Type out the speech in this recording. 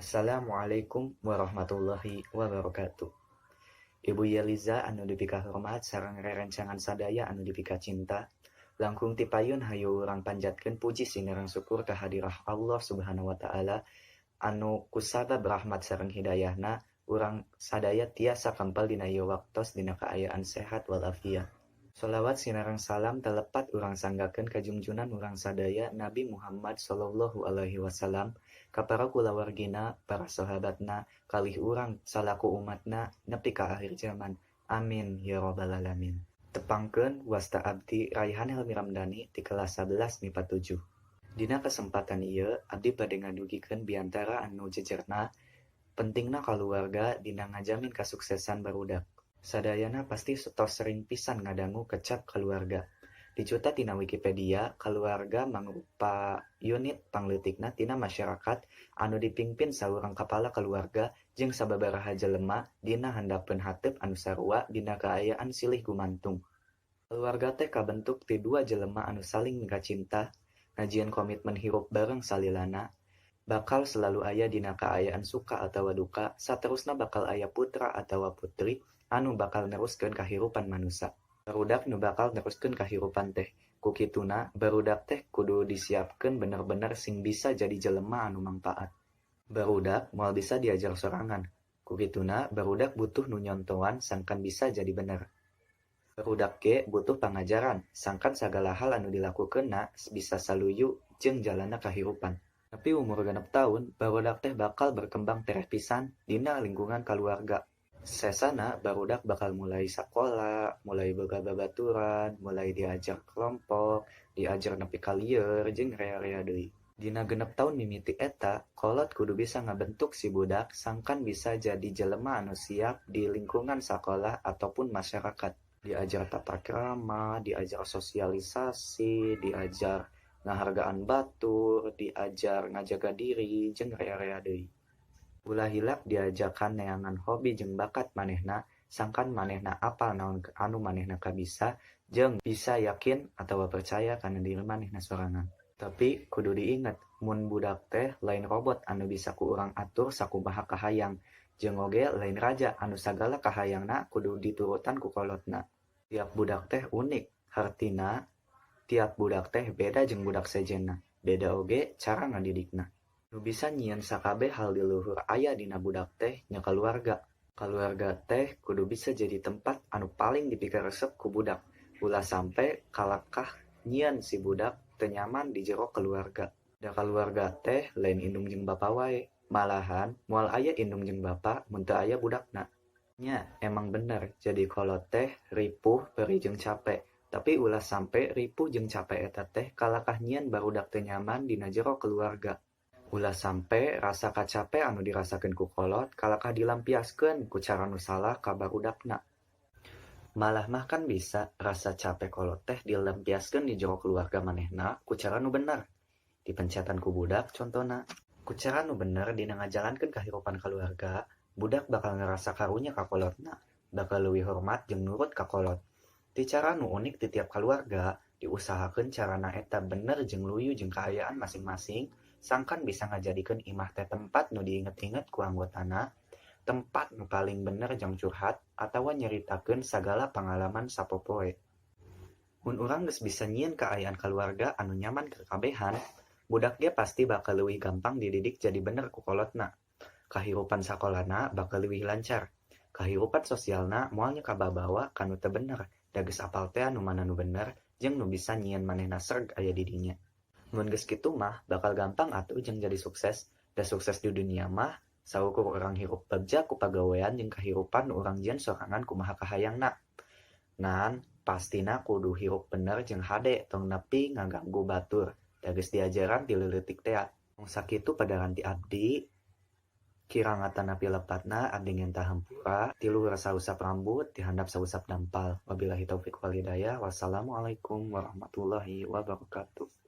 Assalamualaikum warahmatullahi wabarakatuh. Ibu Yeliza anu dipikahormat sareng rerencangan sadaya anu dipikacinta, langkung ti payun hayu urang panjatkeun puji sinareng syukur kahadirah Allah Subhanahu wa Ta'ala anu kusabab rahmat sareng hidayahna urang sadaya tiasa kempel dina ieu waktos dina kaayaan sehat walafiat. Sholawat sinareng salam teu lepat urang sanggakeun ka junjunan urang sadaya, Nabi Muhammad Shallallahu Alaihi Wasallam, ka para kulawargina, para sahabatna, kalih urang salaku umatna nepi ka akhir jaman. Amin ya robbal alamin. Tepangkeun, wasta abdi Raihan Helmi Ramdhani ti kelas 11 MIPA 7. Dina kesempatan ieu abdi bade ngadugikeun biantara anu jejerna pentingna kaluarga dina ngajamin kasuksesan barudak. Sadayana pasti tos sering pisan ngadangu kecap kaluarga. Dicuta tina Wikipedia, kaluarga mangrupa unit pangleutikna tina masyarakat anu dipingpin saurang kapala kaluarga jeung sababaraha jelema dina handapeun hateup anu sarua dina kaayaan silih gumantung. Kaluarga teh kabentuk ti dua jelema anu saling mikacinta, ngajieun komitmen hirup bareng salilana, bakal selalu aya dina kaayaan suka atawa duka, saterusna bakal aya putra atawa putri anu bakal neruskeun kahirupan manusa. Barudak nu bakal neruskeun kahirupan teh. Ku kituna, barudak teh kudu disiapkeun bener-bener sing bisa jadi jelema anu mangpaat. Barudak moal bisa diajar sorangan. Ku kituna, barudak butuh nu nyontoan sangkan bisa jadi bener. Barudak ge butuh pangajaran sangkan sagala hal anu dilakukeunna bisa saluyu jeung jalanna kahirupan. Nepi umur 6 taun, barudak teh bakal berkembang tereh pisan dina lingkungan kaluarga. Sesana barudak bakal mulai sakola, mulai boga babaturan, mulai diajar kelompok, diajar nepi ka lieur, jeung rea-rea deui. Dina 6 taun mimiti eta, kolot kudu bisa ngabentuk si budak sangkan bisa jadi jelema anu siap di lingkungan sakola ataupun masyarakat. Diajar tata krama, diajar sosialisasi, diajar ngahargaan batur, diajar ngajaga diri, jeung rea-rea deui. Ulah hilap diajakan neangan hobi jeung bakat manehna sangkan manehna apal naon anu manehna kabisa jeung bisa yakin atawa percaya kana diri manehna sorangan. Tapi kudu diinget mun budak teh lain robot anu bisa ku urang atur sakumaha kahayang, jeung oge lain raja anu sagala kahayangna kudu diturutan ku kolotna. Tiap budak teh unik, hartina tiap budak teh beda jeung budak sejenna, beda oge cara ngadidikna. Nu bisa nyieun sakabeh hal di luhur aya dina budak teh nya kaluarga. Kaluarga teh kudu bisa jadi tempat anu paling dipikaresep ku budak, ulah sampe kalakah nyieun si budak teu nyaman di jero kaluarga. Da kaluarga teh lain indung jeung bapa wae, malahan moal aya indung jeung bapa mun teu aya budakna. Nya, emang bener jadi kolot teh ripuh bari jeung cape, tapi ulah sampe ripuh jeung cape eta teh kalakah nyieun barudak teu nyaman dina jero kaluarga. Ulah sampe rasa kacape anu dirasakeun ku kolot kalakah dilampiaskeun ku cara nu salah ka barudakna. Malah mah kan bisa rasa cape kolot teh dilampiaskeun di jero kaluarga manehna ku cara nu bener. Dipencetan ku budak contona. Ku cara nu bener dina ngajalankeun kahirupan kaluarga, budak bakal ngarasa karunya ka kolotna, bakal leuwih hormat jeung nurut ka kolot. Ti cara nu unik ti tiap kaluarga, diusahakeun carana eta bener jeung luyu jeung kaayaan masing-masing sangkan bisa ngajadikeun imah teh tempat nu diinget-inget ku anggotana, tempat nu paling bener jang curhat atawa nyaritakeun sagala pangalaman sapopoe. Mun urang geus bisa nyieun kaayaan kaluarga anu nyaman kakabehan, budak ge pasti bakal leuwih gampang dididik jadi bener ku kolotna. Kahirupan sakolana bakal leuwih lancar. Kahirupan sosialna moal nya kababawa ka nu teu bener, da geus apal tea nu mana nu bener jeung nu bisa nyieun manehna sreg aya di dinya. Mun geus kitu mah bakal gampang atuh jang jadi sukses, da sukses di dunia mah saukur urang hirup bagja ku pagawean jeung kahirupan nu urang jieun sorangan kumaha kahayangna. Ngan pastina kudu hirup bener jeung hade, tong nepi ngaganggu batur, da geus diajaran ti leuleutik tea. Mung sakitu padaran ti abdi, kirang atanapi lepatna abdi ngenta hampura, ti luhur sausap rambut, ti handap sausap dampal. Wabillahi taufik wal hidayah, wassalamualaikum warahmatullahi wabarakatuh.